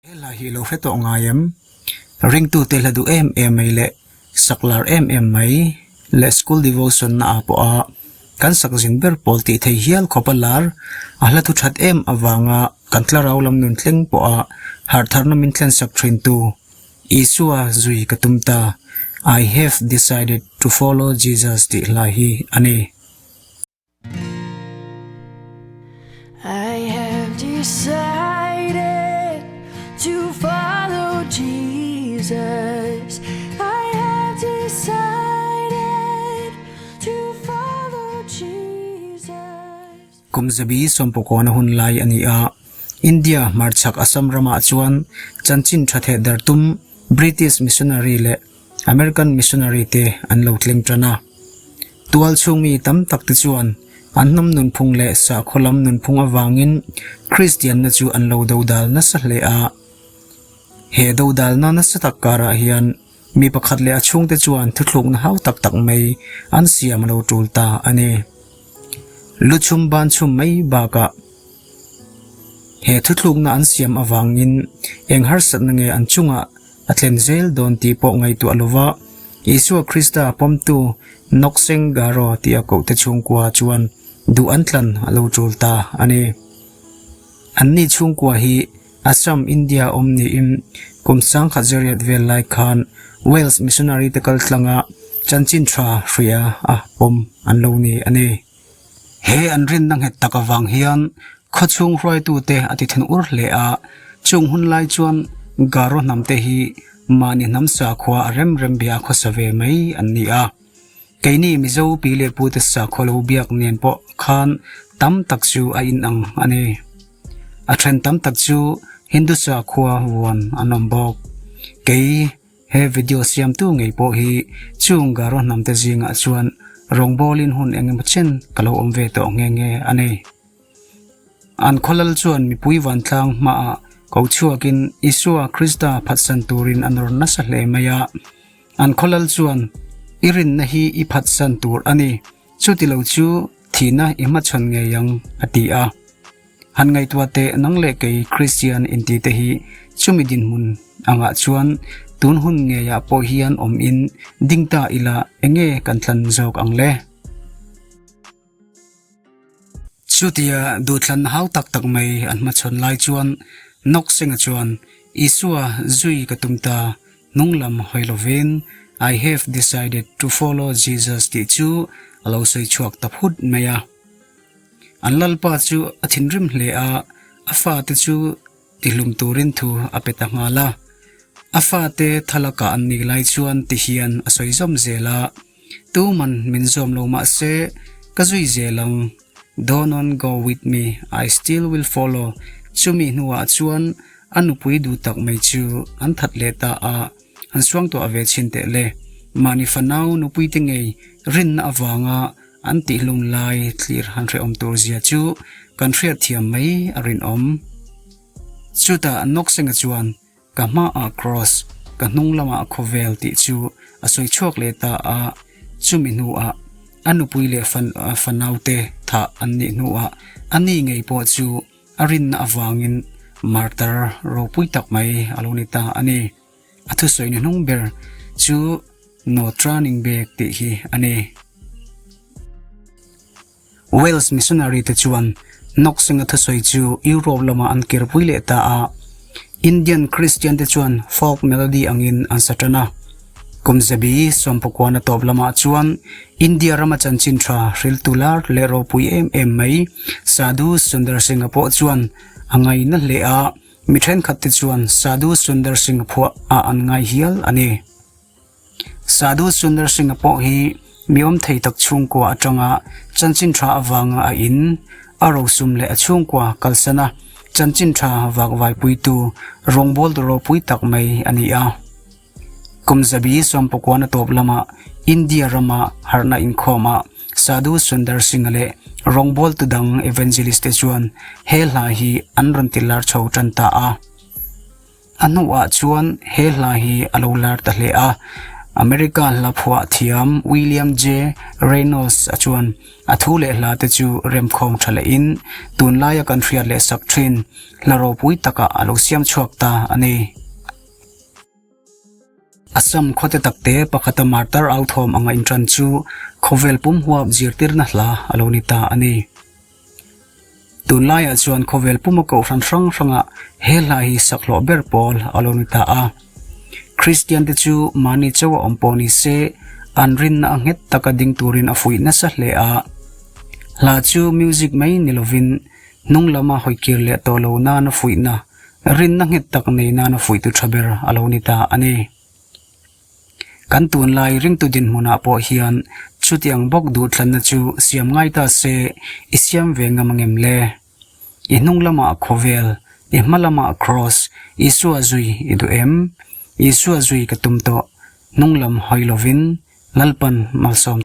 He hla hi lo hre tawh ngai em? Ringtute hla duh em em mai leh sak lar em em mai leh school devotion na ah pawha kan sak zin ber pawl tih thei hial khawp a lar a hla thu that em avanga kan thlarau lam nun thleng pawha harh tharna min thlen sak thin tu Isua zui ka tum ta, I have decided to follow Jesus tih hla hi a ni. I have decided to follow Jesus. I have decided to follow Jesus. Kum zabi sawmpakawna hun lai a ni a, India hmarchhak Assam ramah chuan chanchin tha theh der tum British missionary leh American missionary te an lo thleng tan a. Tual chhung mi tam tak te chuan an hnam nunphung leh sakhaw lam nunphung avangin Kristianna chu an lo dodal nasa hle a. He dodalna nasa tak karah hian mi pakhat leh a chhungte chuan thuthlukna hau tak tak mai an siam a lo tul ta a ni. Lu chhum ban chhum mai bakah he thuthlukna an siam avangin eng harsatna nge an chungah A thlen zel dawn tih pawh ngaihtuah lova Isua Krista pawmtu Nokseng Garo tih a kohte chhungkua chuan duh an tlan a lo tul ta a ni. Anni chhungkua hi Assam, India awm niin kum sangkhat zariat vel lai khan Wales missionary te kal tlanga chanchin tha hria a pawm an lo ni a ni. He an rinna nghet tak avang hian khawchhung hruaitute a ti thin ur hle a, chung hun lai chuan Garo hnamte hi mahni hnam sakhua a rem rem bia khawsa ve mai an ni a. Keini Mizo pi leh pute sakhua lo biak nen pawh khan tam tak chu a inang a ni. A then tam tak chu Hindu sakhua vuan an awm bawk. Kei. He video siamtu ngei pawh hi chung Garo hnamte zingah chuan rawngbawlin hun eng emaw chen ka lo awm ve tawh nghe nghe a ni. An khawlal chuan mipui vantlang hmaah ko chhuakin Isua Krista phatsan turin a nawr nasa hle mai a. An khawlal chuan, I rinna hi i phatsan tur a ni, chuti lo chu thihna i hmachhawn ngei ang, a ti a. Han ngaihtuah teh nang leh kei Kristian inti te hi chumi dinhmun angah chuan tun hun ngeiah pawh hian awm in ding ta ila enge kan tlan zawk ang le? Chutia duhthlan hau tak tak mai an hmachhawn lai chuan Nawksenga chuan Isua zui ka tum ta hnunglam hawi lovin I have decided to follow Jesus tih chu a lo sawi chhuak ta phut mai a. An lalpa chu a thinrim hle a, a fate chu tihlum turin thu a pe ta nghal a. A fate thalakah an nih lai chuan ti hian a sawi zawm zel a, Tuman min zawm lo mah se, ka zui zel ang. Do not go with me, I still will follow. Chumi hnuah chuan a nupui duh tak mai chu an that leh ta a, an suangtuah ve chhin teh le. Mahni fanau nupuite ngei rinna avanga An tihlum lai thlir han hrehawm tur zia chu kan hriat thiam mai a rinawm. Chutah Nawksenga chuan ka hmaah Kross, ka hnung lamah khawvel tih chu a sawi chhuak leh ta a, chumi hnuah a nupui leh fanaute thah an nih hnuah a ni ngei pawh chu a rinna avangin martar ropui tak mai a lo ni ta a ni. A thusawi ni hnung ber chu No Turning Back tih hi a ni. Wales missionary te chuan Knox-inga thusawi chu Europe lamah an kirpui leh ta a, Indian Christian te chuan folk melody angin an sa tan a. Kum zabi sawmpakuana tawp lamah chuan India rama chanchin tha hriltu lar leh ropui em em mai Sadhu Sundar Singh-a pawh chuan a ngaina hle a, Mi thenkhat te chuan Sadhu Sundar Singh phuah ah an ngai hial a ni. Sadhu Sundar Singh-a pawh hi mi awm thei tak chhungkua atanga chanchin tha avanga a in, a rosum leh a chhungkua kalsan a chanchin tha vakvaipuitu rawngbawltu ropui tak mai a ni a. Kum zabi sawmpakuana tawp lama India rama harhna inkhawmah Sadhu Sundar Singh-a leh rawngbawltu dang evangelist te chuan he hla hi an rawn ti lar chho tan ta a. A hnuah chuan he hla hi a lo lar ta hle a. America hla phuah thiam William J. Reynolds a chuan a thu leh hla te chu remkhawm tha lehin tunlaia kan hriat leh sak thin hla ropui takah a lo siam chhuak ta a ni. Assam khawte takte pakhata martar au thawm anga inṭan chu khawvel pum huap zirtirna hla a lo ni ta a ni. Tunlaiah chuan khawvel puma kohhran hrang hrangah he hla hi sakhlawh ber pawl a lo ni ta a. Kristiante chu mahni chauh a awm pawh ni se, an rinna a nghet taka ding turin a fuih nasa hle a. Hla chu music mai ni lovin hnung lama hawikir leh tawh lo nana fuihna, rinna nghet tak nei nana fuihtu tha ber a lo ni ta a ni. Kan tunlai ringtu dinhmunah pawh hian chutiang bawk duhthlanna chu siam ngai ta se i siam ve ngam angem le? I hnung lamah khawvel, i hma lamah kraws, Isua zui i duh em? Isua zui ka tum tawh, hnung lam hawi lovin Lalpan malsawm.